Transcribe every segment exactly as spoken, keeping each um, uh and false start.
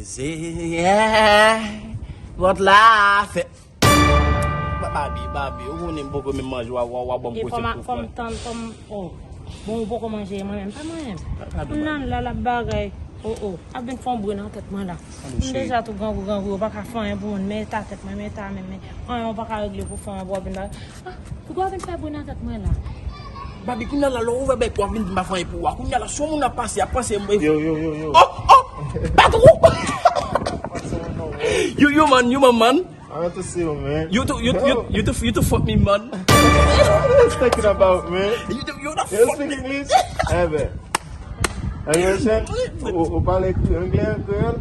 Se, yeah, vant la fè. Babi, Babi, ou konnen m poko menm manje, w a, w a, w a ban m gwo tèt tou, frè. Fò m tann, fò m, oh. Bon, ou poko manje, mwen menm, pa mwen menm. Kounya la, l ap bagay. Oh, oh, ap vin fè yon bri nan tèt mwen la. M deja tou grangou, grangou, yo pa ka fè anyen pou mwen, men eta tèt mwen, men eta men, men anyen yo pa ka regle pou fè anyen pou w ap vin bagay. Ah, pou w ap vin fè bri nan tèt mwen la. Babi, kounya la, lè w ouvè bèk ou ap vin di m pa fè anyen pou ou a. Kounya la, si yon moun ap pase, ap panse m. Yo, yo, yo, yo. Oh, oh! Patwon! Yo, yo, man, yo, man, man. I want to see you, man. You too, you, you, you too, you too fuck me, man. What are you talking about, man? You too, you too fuck me. You speak English? Eh ben. Are you Haitian? Ou, ou pale anglè, kreyòl?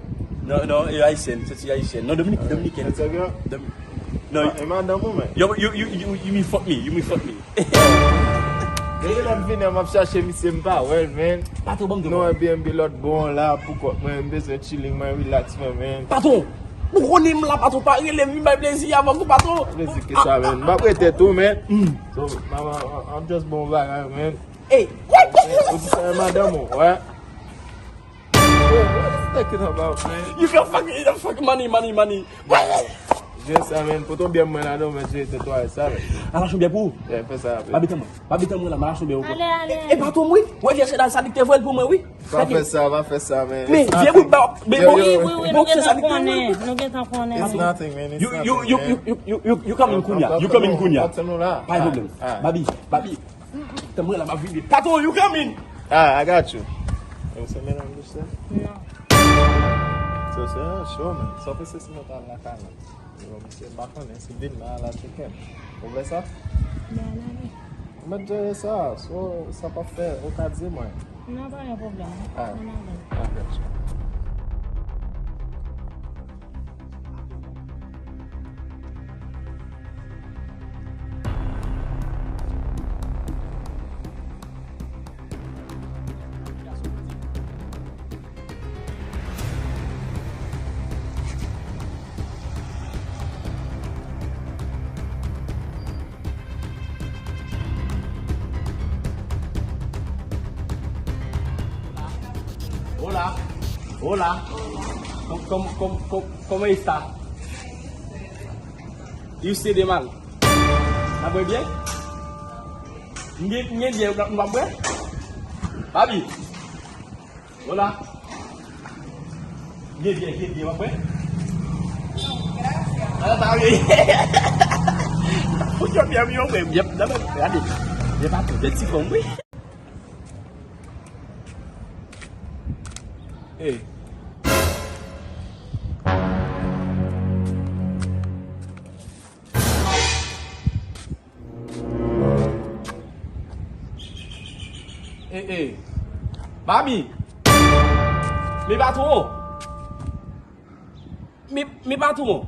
Non, non, e ayisyen, se ti ayisyen. Non, Dominik, Dominiken. It's a girl? Domi-, non. E madanm ou, man? Yo, you, you, you, you mean fuck me, you mean fuck me. Depi lè m vini an, m ap chache misye, m pa wè l, man. Patwon, ban m de. Nou Airbnb lòt bò an la, pou kont mwen, m bezwen chilling, mwen relax mwen, man. Patwon, ou konnen m la, patwon, pa rele m, vin bay plezi avè m tou, patwon. Plezi ki sa, man? M ap rete tou, man. So, mama, I'm just bon bagay, man. Hey, what? Ou di sa, madanm ou, wè. Bro, what is talking about, man? You can fuck, you can fuck money, money, money. Jwe sa, man. Poto byen mwen ladan, men jwe netwaye sa, man. Al achte yon byè pou ou. Yeah, fè sa, man. Pa biten mwen. Pa biten mwen la, m al achte yon byè pou ou. Ale, ale, ale. E, e patwon m wi. Wè vyè chedal sa li te voye l pou mwen wi. Pa fè sa, pa fè sa, man. Men vye bout ba, men bon. Wi, wi, wi, nou gentan konnen, nou gentan konnen. It's nothing, man. It's nothing, man. You, you, you, you, you, you, you coming kounya. You coming kounya. Pa gen pwoblèm. Babi, Babi. Tann mwen la, m ap vini. Patwon, you coming? Ah, I got you. Yo, se menaj ou se? Non. So, se yon show, man. Sa w panse si mwen ta al lakay la? Yo, misye, m pa konnen si vin la, la tcheke m. Ou vle sa? Bon, ann ale. Ou mèt jere sa. So, sa p ap fè, ou ka di mwen. Non, pa gen pwoblèm. Ah, I got you. Hola. Hola. Kom, kom, kom, kom, komo esta? You stay de mal. N ap bwè byè? M gen, m gen byè, nou ap bwè? Babi. Hola. M gen byè, m gen byè, w ap bwè? Ala ta wi. Ou jwenn byè, m yo, mwen, byè, gade. Byè pa tou, byè ti fanm, wi. Hey. Hey, hey. Babi. Mi patwon. Mi, mi patwon.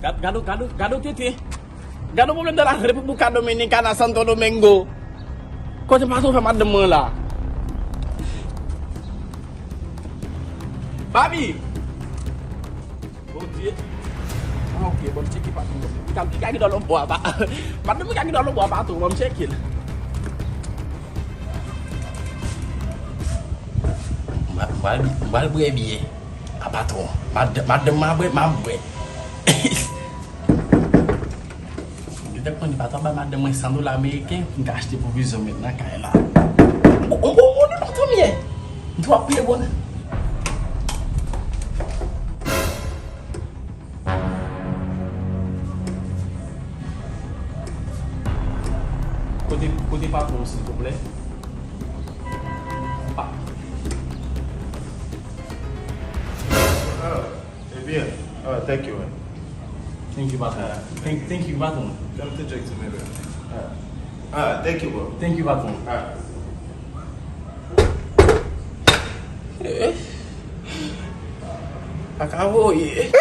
Gad, gad, gad, gad tete. Gad pwoblèm de la República Dominicana, Santo Domingo. Kote patwon fè madanm mwen la? Babi! Bondye. Ah, ok, bon, m tcheke patwon. Li ka, li ka gen dòlò bwa, pa. Patwon, li ka gen dòlò bwa patwon, bon, m tcheke l. M a, m a, m a bwè byè. A patwon. Mad-, madanm m a bwè, m a bwè. Yo te konn li pa ta bay madanm mwen san dola ameriken pou m ka achte pwovizyon m met nan kay la. Bon, bon, bon, bon, patwon m ye. M tou ap peye bon. Kote, kote patwon, silvouplè? Pa. Ebyen, ah, thank you, man. Thank you, patwon. Ah. Thank, thank you, patwon. Don't interject to me, bro. Ah. Ah, thank you, bro. Thank you, patwon. Ah. Eh. Pa ka voye.